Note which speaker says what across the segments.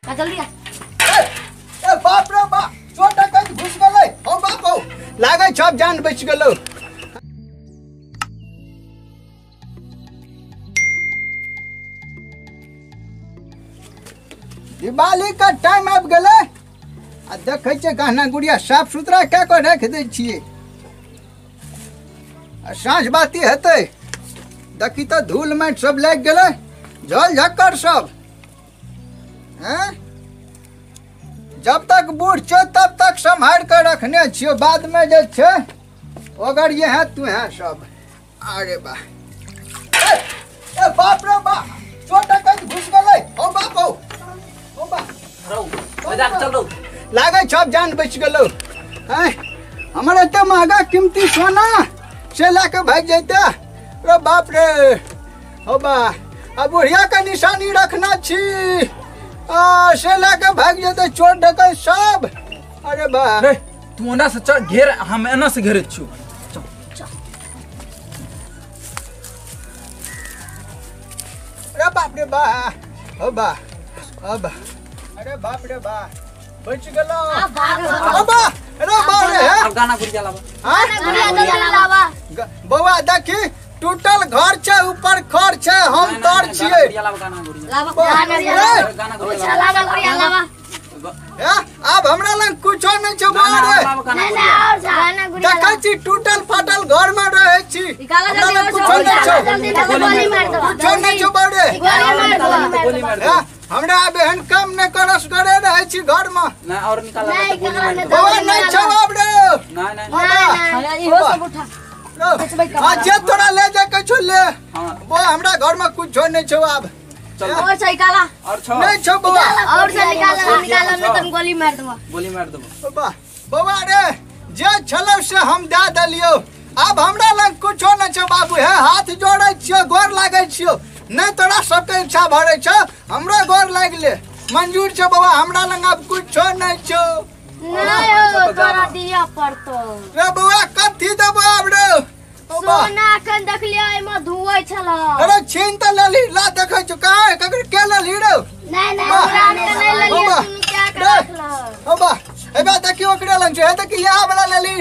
Speaker 1: आ जल्दी आ।
Speaker 2: ए बाप रे बाप, चोर डकैत घुस गेलै। हो बाप हो, लागै छै अब जान बचि गेलौ। दिवाली के टाइम आबि गेलै आ देखै छियै गहना गुड़िया साफ सुथरा कए कऽ राखि दै छियै। आ साँझ बाती हेतै, देखी तऽ धूल माटि सब लागि गेलै, झल झक्कर सब। हैं, जब तक बूढ़ छौ तब तक सम्हारि कऽ रखने छियौ, बाद में जे छै ओगर ये है तू है सब। अरे बा, ए बाप रे बा, चोर डकैत घुस गेलै। हो बाप हो, हो बा, लागै छै अब जान बचि गेलौ। हैं, हमर एते महगा कीमती सोना से लए कऽ भागि जैते। रे बाप रे, हो बा, आ बुढ़िया के निशानी रखना छी, आ से लए कऽ भागि जेतै चोर डकैत सब। अरे बा,
Speaker 3: रे तू ओना से चल घेर, हम एना से घेरै छियौ।
Speaker 2: अरे बाप रे बा, हो बा, हो बा, अरे बाप रे बा, बचि गेलौ। हो बा, अरे बा रे,
Speaker 3: अब गाना गुड़िया लाबा।
Speaker 2: हाँ?
Speaker 1: गुड़िया लाबा।
Speaker 2: बौआ देखी, टूटल घर छै, ऊपर खर छै, हम तर छियै।
Speaker 3: गुड़िया लाबा, गाना गुड़िया
Speaker 1: लाबा,
Speaker 3: गाना गुड़िया
Speaker 1: लाबा, गुड़िया लाबा।
Speaker 2: आब हमरा लग कुछो नहि छै बौआ रे। देखै छी टूटल फाटल घर में रहै छी, हमरा लग कुछो नहि छै, कुछो नहि छै बौआ रे। हमरा आब एहन काम नहि करस, करे रहै छी घर में।
Speaker 3: ना और निकाल
Speaker 2: बौआ नहि छौ आब रे।
Speaker 3: नहीं नहीं,
Speaker 1: इहो सब उठा।
Speaker 2: आ जे तोरा ले जाय के छौ ले। बौआ हमरा घर में कुछो नहि छौ आब।
Speaker 1: और छै निकाला,
Speaker 3: और छौ
Speaker 2: नहीं छौ बौआ,
Speaker 1: और से निकाला, निकाला नहीं तुम गोली मार देबो,
Speaker 3: गोली मार देबो।
Speaker 2: बौआ बौआ रे, जे छलौ से हम दए देलियौ, आब हमरा लग कुछो नहि छौ बाबू। हे हाथ जोड़ै छियौ, गोर लागै छियौ, नहि तोरा सबके इच्छा भरै छौ, हमरो गोर लागि ले, मंजूर छौ बौआ, हमरा लग आब कुछो नहि छौ।
Speaker 1: नहीं हो तोरा दिया पड़तो
Speaker 2: रे बौआ, कथी देबो आब रे?
Speaker 1: सोना अखन देखलियो एमे धुआं छलो।
Speaker 2: अरे छीन त लेली, ला देखै छु कहाँ ककर के लेली रे?
Speaker 1: नहीं नहीं, हमरा के नहीं लेली, तुम क्या कर रखलो?
Speaker 2: ओ बा, ए बा देखियो ओकरे लग छै, हे देखी इहा वाला लेली।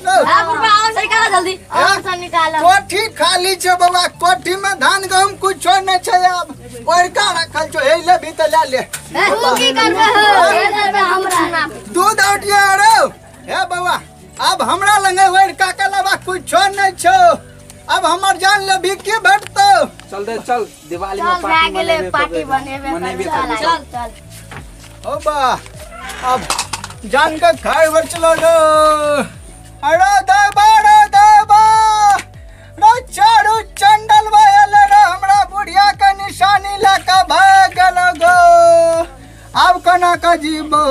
Speaker 1: आ बुढ़बा और से निकाल जल्दी, और से निकाल।
Speaker 2: कोठी खाली छै बौआ, कोठी में धान गहूम कुछो नै छै, आब ओरका रखल छौ, हे ले भी त ले ले।
Speaker 1: तू की करबे हो? हे करबे हमरा ना
Speaker 2: दूध औटिया रे। हे बौआ, अब हमरा लगे ओरका के अलावा कुछो नहीं छौ, अब हमर जान ले भी की भेटतौ।
Speaker 3: चल दे चल, दिवाली में पार्टी मनेबे,
Speaker 1: पार्टी मनेबे, चल चल।
Speaker 2: ओ बा, अब जान के खाए बचलो रो। अरे देबा रे देबा रे, चारू चंडल भयल रे, हमरा बुढ़िया के निशानी लए के भाग गेल गो, आब कोना के जीबो।